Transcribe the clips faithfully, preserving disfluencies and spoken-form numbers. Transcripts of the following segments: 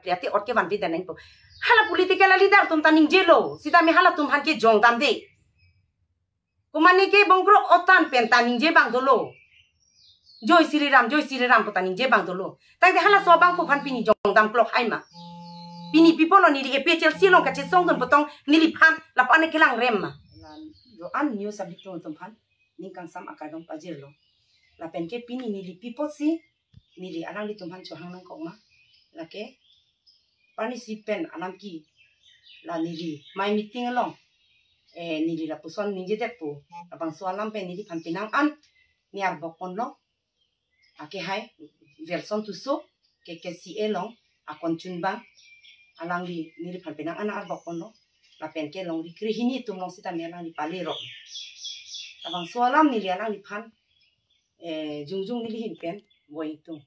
Ate ot ke vanpi dan nangpo. Hala political leader atum ta ningjelo. Sitame halatum aphan ke jongdamde. Komane ke bongkrok otan pen ta ningje abang dolo. Joy Sriram, Joy Sriram pu ta ningje abang dolo. Tangte halaso abangphu aphan pini jongdam klok hai ma. Pini pi apotlo neli A P H L C along kachesongdun pu tong neliphan lapu-an kelang rem ma. La do-an news abitung atum aphan ning kangsam akardom pajirlo. Lapen ke pini neli pi apotsi neli alanglitum aphan chohang nangkok ma. Lake parnisi pen alam ke la neli mai meeting along, eh, neli lapuson ningjedet pu labangso alam pen neliphan penang an niarbok ponlo. Ake hai Wilson Tisso, K K C A along akon chunbang, alangli neliphan penang an arbok ponlo. Lapen ke longri krehini atum along sitame alangli pale rok. Labangso alam neli alangliphan, eh, jongjong neli ahin pen boi tung.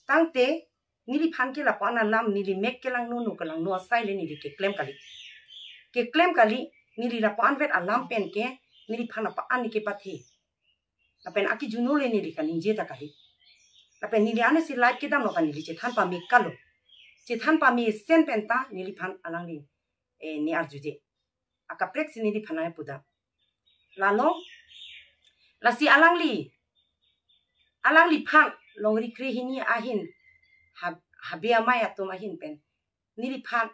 Tangte neliphan ke lapu-an alam neli mek kelangno, no kelangno asai le neli keklem kali. Keklem kali, neli lapu-anvet alam pen ke neliphan lapu-an ni kepathe. Lapen akejunu le neli kaningje ta kali. Lapen neli anesi live kedamlo ta neli chethan pame kalo. Chethan pamesen pen ta neliphan alangli, eh, ne arjuje. Akaprek si neliphan nangpuda. Lalo, lasi alangli, alangliphan longri krehini ahin, hab-, habe amei atum ahin pen neliphan,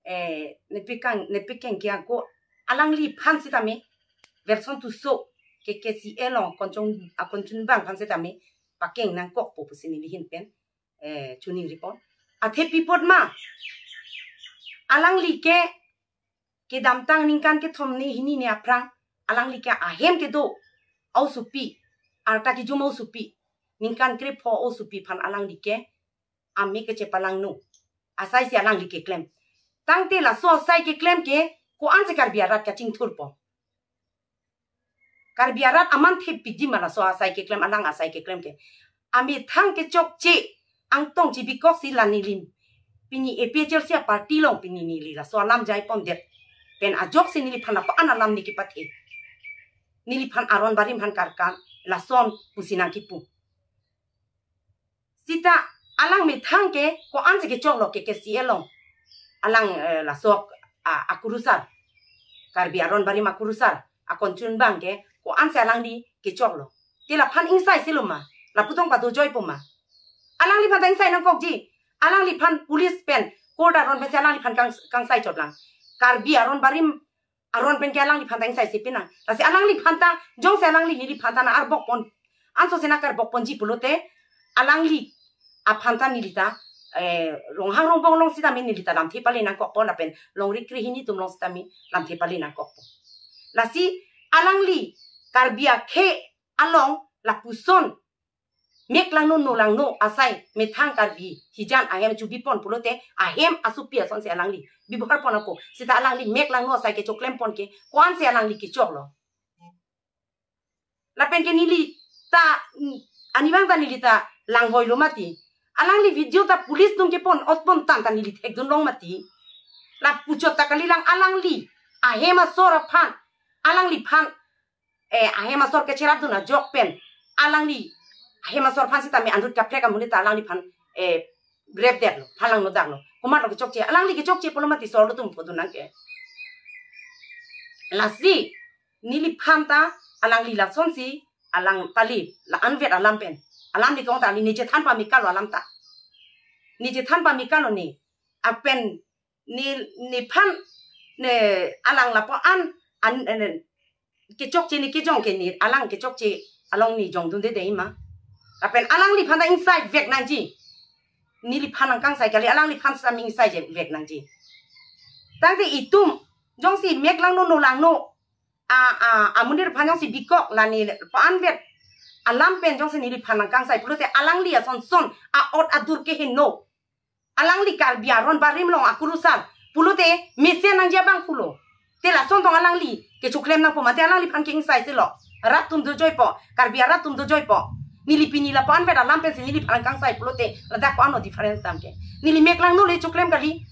eh, nepikang, nepikeng kiang ko alangliphan sitame Wilson Tisso, K K C A along akon chung, akon chunbang aphan sitame pakeng nangkokpo pusi neli ahin pen, eh, choningri pon. Athe pi apot ma, alangli ke kedamtang ningkan kethom ne hini ne aphrang alangli ke ahem kedo osopi, arta kejum osopi, ningkan krepho osopi aphan alangli ke amei kechepalangno asai si alangli keklem. Tangte laso asai keklem ke ko-ansi Karbi arat kachingthurpo? Karbi arat aman thepiji ma laso asai keklem, alang asai keklem ke? Amethang kechokche, angtong chibikok si la neli pini A P H L C a-party along pini neli laso alam jai pondet pen ajoksi neliphan lapu-an alam ne kepathe. Neliphan aron barim aphan karkan, lason pusi nangkipu. Sita alang methang ke ko-ansi kechoklo K K C A along? Alang, eh, laso, ah, akurusar, Karbi aron barim akurusar, akon chunbang ke ko-ansi alangli kechoklo? Te laphan ingsai silo ma? Lapu tong pado joipo ma? Alangliphan ta ingsai nangkokji. Alangliphan police pen, court aron pensi alangliphan kang, kangsai chotlang. Karbi aron barim aron pen ke alangliphan ta ingsai si pinang. Lasi alangliphan ta, jongsi alangli neliphan ta nang arbok pon, ansose nang karbok ponji pulote, alangli aphan ta neli ta, eh, Ronghang Rongbong along sitame neli ta lamthe pale nangkokpo, lapen longri krehini atum along sitame lamthe pale nangkokpo. Lasi alangli Karbi akhei along lapuson mek langno, no langno asai methang Karbi hijan ahem chubi pon pulote, ahem asopi asonsi alangli bebohar pon ako. Sita alangli mek langno asai kechoklem pon ke ko-ansi alangli kechoklo? Lapen ke neli ta, mm, arnivang ta neli ta langvoilo mati. Alangli video ta police atum kepon ot pon tang ta neli thekdun long mati. Lapu chot ta kalilang, alangli ahem asor aphan, alangliphan, eh, ahem asor kecherapdun ajok pen alangli ahem asor aphan sitame anrut kaprek amonit ta alangliphan, eh, grepdetlo, phalangno daklo. Komatlo kechokche? Alangli kechokche pulo mati, sorlo atum phodun nang ke. Lasi neliphan ta alangli lasonsi alang pali, la-anvet alam pen. Alam di kong ta, ne chethan pame kalo alam ta. Ne chethan pame kalo ne. Lapen ne, nephan, ne alang lapu-an, an, an, kechokche ne kejong ke ne alang kechokche along ne jongdunde dei ma? Lapen alangliphan ta ingsai vek nangji. Neliphan nangkangsai kali, alangliphan sami ingsai je vek nangji. Tangte itum jongsi mek langno, no langno a, a, amonit aphan jongsi bikok, la ne lapu-anvet alam pen jongsi neliphan nangkangsai pulote, alangli asonson a-ot adur keheno. Alangli Karbi aron barim along akurusar pulote mesen nangji abang pulo. Te lason tong alangli kechoklem nangpo mati, alangliphan ke ingsai silo. Rat atum dojoipo, Karbi arat atum dojoipo. Neli pini lapu-anvet alam pensi neliphan nangkangsai pulote, ladak ko-anlo difference dam ke? Neli mek langno le choklem kali.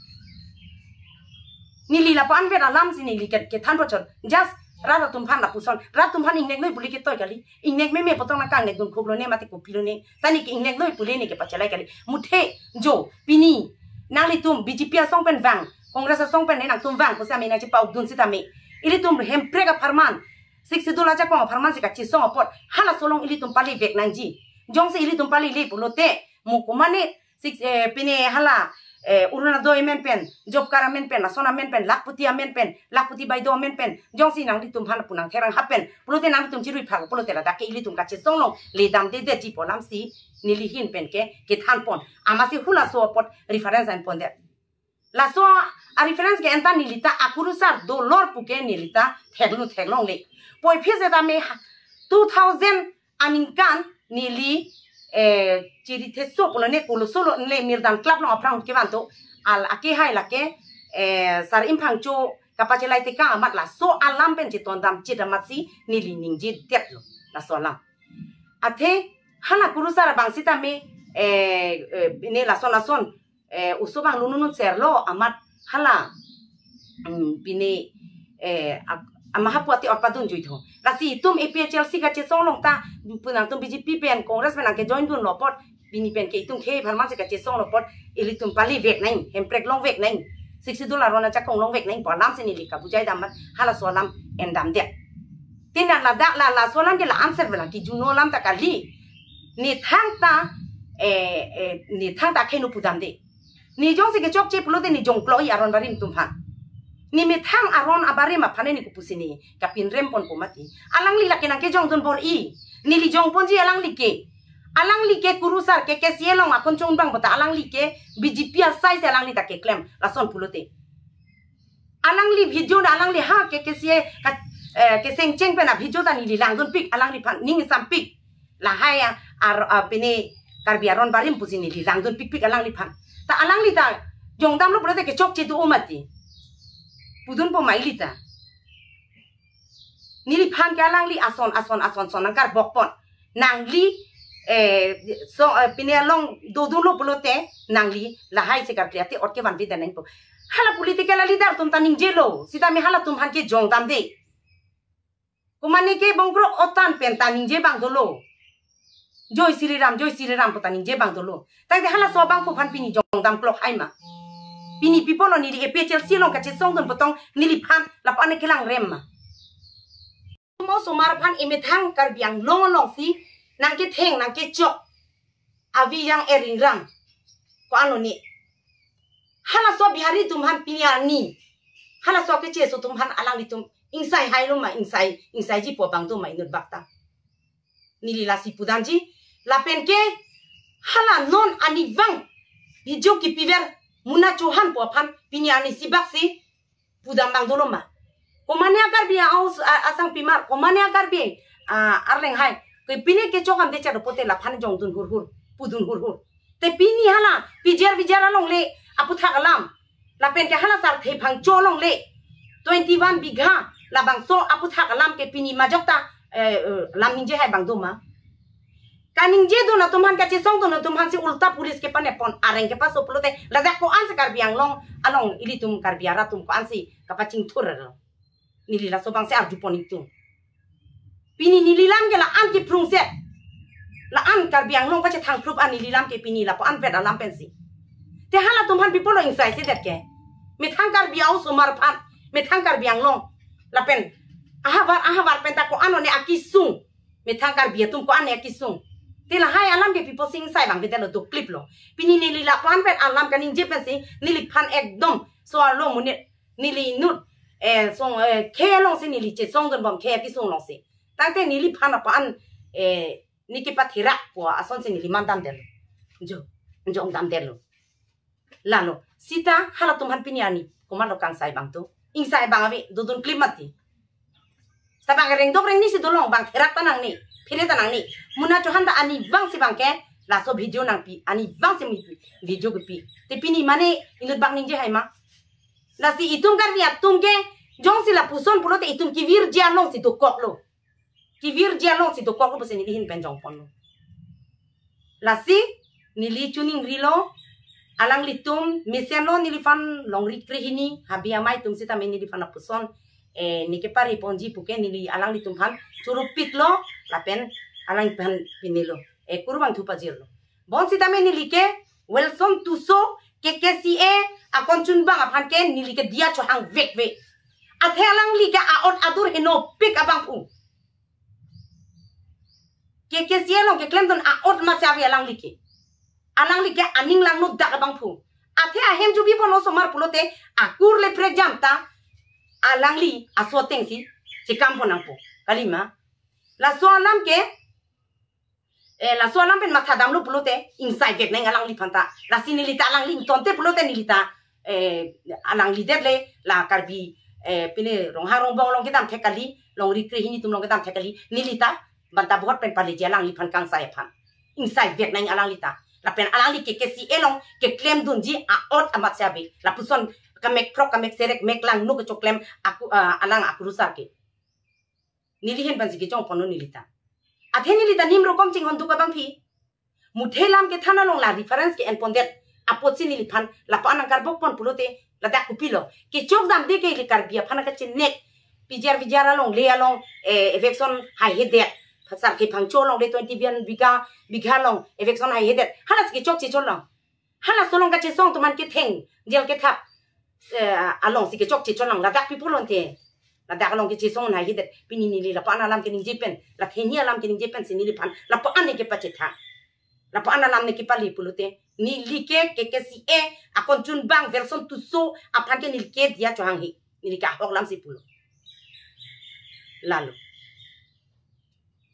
Neli lapu-anvet alam si neli ke, kethan pochot. Just rat atum aphan lapuson, rat atum aphan ingnek noi pule ketoi kali. Ingnek meme pu tong nangkangnek dun khop lone mate kopi lone. Ta ne ke ingnek noi pule ne kepachelai kali. Muthe jo pini nanglitum B J P asong pen vang, Congress asong pen ne nangtum vang pusi ame nangchepa-ok dun sitame, ilitum Hemprek apharman, Sixth Schedule ajakong apharman si kachesong apot halaso along ilitum palivek nangji. Jongsi ilitum palile pulote, mo komatne six, eh, pine hala, eh, Orunodoi amen pen, job card amen pen, lason amen pen, lakhpati amen pen, lakhpati baideo amen pen, jongsi nanglitum aphan pu nangtherang hapen pulote, nanglitum chirui phak pulote ladak ke ilitum kachesong along ledamdedetji pu alam si neli ahin pen ke kethanpon. Amatsi halaso apot reference an pondet. Laso a-reference ke-en ta neli ta akurusar dolor pu ke neli ta theklo theklongle. Puvoiphit setame ha-, two thousand aningkan neli, eh, chiri theso pulo ne koloso lo ne Mirdan Club along aphrang ahut kevan to, al ake hai lake, eh, Sar Imphangcho kapachelai tekang amat laso alam pen chetondam chedam amatsi neli ningjedetlo laso alam. Athe hala kurusar abang sitame, eh, eh, ne lason lason, eh, oso abang lununun serlo amat hala, mm, pine, eh, ak-, amahapu ati orpadun juitho. Lasi itum A P H L C kachesong along ta pu nangtum B J P pen Congress pen nangkejoin dunlo apot, pini pen ke itum khei apharman si kachesonglo apot ilitum palivek nang, Hemprek longvek nang, Sixth Schedule aron ajakong longvek nang pu alam si neli kabujaidam amat halaso alam endamdet. Tina ladak la, laso alam ke la answer bela kijuno alam ta kali. Ne thangta, eh, eh, ne thangta kheno pudamde. Ne jongsi kechokche pulote ne jongplo-i aron barim atum aphan. Ne methang aron abarim aphan ne kopusi ne kapinrem ponpo mati. Alangli lake nangkejongdun bor-i. Neli jongponji alangli ke. Alangli ke kurusar ke K C A along akon chongbang puta alangli ke B J P asai si alangli ta keklem lason pulote. Alangli video na alangli ha ke K C A ka, eh, kesengcheng pen a-video ta neli langdunpik alangliphan, ning sampik. Lahai a, ar, a, pine Karbi aron barim pusi neli langdunpikpik alangliphan. Ta alangli ta jongdamlo pulote kechokche do-o mati. Pudunpo ma ili ta. Neliphan ke alangli ason, ason, ason, son nangkarbokpon. Nangli, eh, so, eh, pine along dodunlo pulote nangli lahai si karkli ate ot kevanvedet nangpo. Hala political leader atum ta ningjelo, sitame halatum aphan kejongdamde. Komatne ke bongkrok otan pen ta ningje abang dolo. Joi Shri Ram, Joi Shri Ram pu ta ningje abang dolo. Tangte halaso abangphu aphan pini jongdam klok hai ma? Pini pi pulo neli A P H L C along kachesongdun pu tong neliphan lapu-an ne kelangrem ma? Mo osomar aphan emethang Karbi Anglong alongsi nangketheng nangkechok avi yang eringrang ko-an lo ne. Halaso Bihari atum aphan pini arni, halaso kecheso atum aphan alanglitum ingsai hailo ma, ingsai, ingsaiji pu abang do ma inut bak ta? Neli lasi pudamji, lapen ke hala non arnivang video kipiver Muna Chauhan pu aphan pini arni si bak si pudam abang dolo ma? Komatne a-Karbi a-, aus-, a-, asangpimar, komatne a-Karbi, a, arleng hai ke pini kechok amde chado pote laphan jongdun hurhur, pudun hurhur. Te pini hala pijar bijar alongle aputhak alam, lapen ke hala Sarthe Phangcho alongle twenty one bigha labangso aputhak alam ke pini majok ta, eh, eh, lam ningje hai abang do ma? Kaningjedun atum aphan, kachesongdun atum aphan si ulta police kepanepon, areng kepaso pulote ladak ko-an si Karbi Anglong along ilitum Karbi arat atum ko-an si kapachingthur alo? Neli laso abang si arjupon itum. Pini neli lam ke la-an kiprungset, la-an Karbi Anglong pachethangphrup an neli lam ke pini lapu-an vet alam pensi. Te halatum aphan pi pulo ingsaisedet ke? Methang Karbi a-osomar aphan, methang Karbi Anglong, lapen ahavar ahavar pen ta ko-an lo ne akesung, methang Karbi atum ko-an ne akesung. Te lahai alam ke pi pusi ingsai abang vedetlo, dokliplo. Pini neli lapu-an vet alam kaningje pensi neliphan ekdom so-arlo monit, neli inut, eh, song, eh, khei alongsi neli chesongdunbom, khei akesung alongsi. Tangte neliphan lapu-an, eh, ne kepatherak pu asonsi neli mandamdetlo. Jo, jongdamdetlo. Lalo sita halatum aphan pini arni komatlo kangsai abang do? Ingsai abang ave, dodun klip mati. Sita bang rengdok rengni si dolong, bang therak ta nangne, phere ta nangne. Muna Chauhan ta arnivang si bang ke laso video nangpi, arnivang si mi video kepi. Te pini mane inut bak ningje hai ma? Lasi itum Karbi atum ke jongsi lapuson pulote itum kevirji alongsi dokoklo. Kevirji alongsi dokoklo pusi neli ahin pen jongponlo. Lasi neli chuning rilo, alanglitum mesenlo neliphan longri krehini, habi amei atum sitame neliphan lapuson eh, ne kepari ponji puke neli alanglitum aphan choro piklo lapen alangphan pinelo. Eh, kurvangthu pajirlo. Bonsitame neli ke Wilson Tisso K K C A akonchunbang aphan ke neli ke diya chohang vekve. Athe alangli ke a'ot adur henopik abangphu. K K C A along keklemdun a'ot amatsi ave alangli ke. Alangli ke aning langno dak abangphu. Athe ahem jubi pon osomar pulote akur le prekjam ta alangli aso atengsi chekam pon nangpo. Kalima. Laso alam ke, eh, laso alam pen mathadamlo pulote ingsai vek nang alangliphan ta. Lasi neli ta alangli ingtonte pulote neli ta, eh, alangli det le la Karbi, eh, pine Ronghang Rongbong along kedam thek kali, longri krehini atum along kedam thek kali, neli ta banta bohot pen paleji alangliphan kangsai aphan. Ingsai vek nang alangli ta. Lapen alangli K K C A along keklemdunji a'ot amatsi ave. Lapuson kamek krok, kamek serek, mek langno kechoklem aku, ah, alang akurusar ke. Neli ahin pensi kejong ponlo neli ta. Athe neli ta nim rokom chinghon duk abangphi. Muthe lam kethan along la reference ke-en pondet apotsi neliphan lapu-an nangkarbok pon pulote ladak kopilo. Kechok damde ke ili Karbi aphan kachenek. P G R V G R along le along, eh, eviction haihedet. Sarkhe Phangcho along le twenty-one bigha, bigha along eviction haihedet. Halasi kechok chechol lang. Halaso along kachesong atum an ketheng, jail kethap, eh, alongsi kechok chechol lang. Ladak pi pulo ante. Ladak along kechesong haihedet. Pini neli lapu-an alam keningje pen, la theni alam keningje pensi neliphan lapu-an ne kepachetha. Lapu-an alam ne kepali pulote neli ke K K C A akonchunbang Wilson Tisso aphan ke neli ke diya chohanghe. Neli ke ahok lamsi pulo. Lalo.